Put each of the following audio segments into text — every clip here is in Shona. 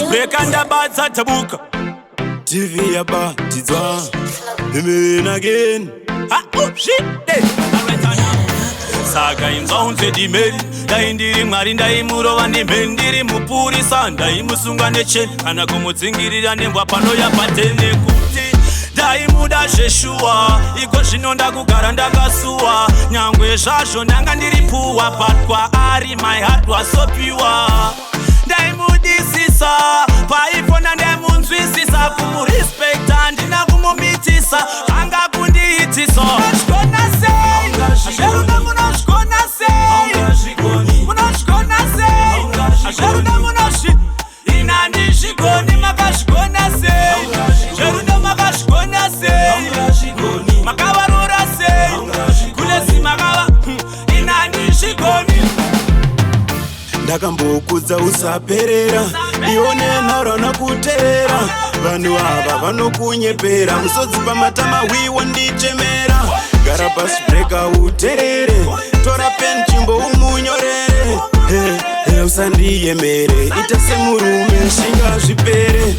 Breka ndabatsa tabuka. TV yabatidzwa Amen again. Ha, oh, shit, eh. Saka inzwa unzwe dimeri. Dai ndiri Mwari, ndaimurova nemheni. Ndiri mupurisa, ndaimusunga necheni kana kumudzingirira nembwa panoya patene. Kuti ndaimuda zveshuwa, iko zvino ndakugara ndakasuwa. Nyangwe zvazvo ndanga ndiri poor, but kwaari my heart was so pure. Ndaimudisisa, paifona ndaimunzwisisa, kumurespecta, handina kumumitisa, anga kundiitisa. Munozvigona sei zverudo? Munozvigona sei? Munozvigona sei zverudo? Munozvi ina handizvigoni. Makazvigona sei zverudo? Makazvigona sei? Makavarora sei kulezi? Makava ina handizvigoni. Ndakambokudza usaperera, ione nharo kuteera. Vanhu ava vanokunyepera, musodzi pamatama wiwo ndichemera. Gara pasi, breka, uterere, tora pen, chimbo umunyorere. He, he, usandiyemere, ita semurume, shinga zvipere.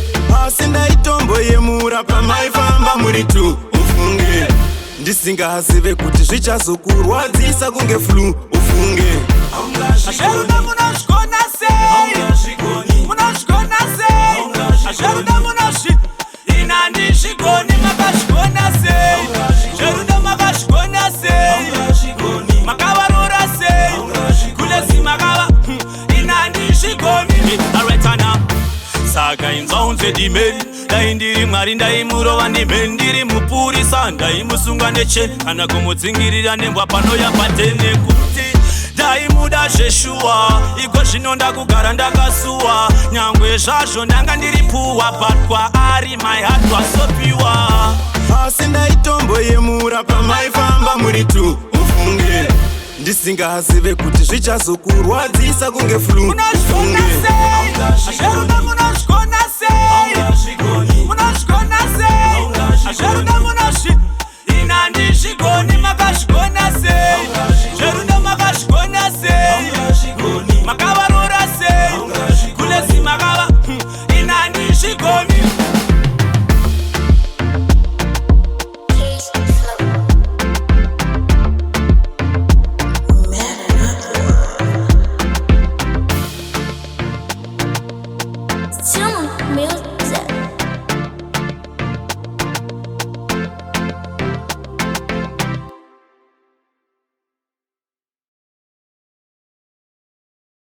Asi ndaitomboyemura pamaifamba muri tu, ufunge, ndisingazive kuti zvichazokurwadzisa kunge flu, ufunge. Zverudo munozvigona sei? Munozvigona sei zverudo? Munozvi ina handizvigoni. Makazvigona sei zverudo? Makazvigona sei? Makavarora sei kulezi? Makava ina handizvigoni. Alright, saka inzwa unzwe dimeri. Dai ndiri Mwari, ndaimurova nemheni. Ndiri mupurisa, ndaimusunga necheni kana kumudzingirira nembwa panoya patene. Kuti ndaimuda zveshuwa, iko zvino ndakugara ndakasuwa. Nyangwe zvazvo ndanga ndiri poor, but kwaari my heart was so pure. Asi ndaitomboyemura pamaifamba muri tu, ufunge, ndisingazive kuti zvichazokurwadzisa kunge flu, Munozvigona ufunge. sei zverudo?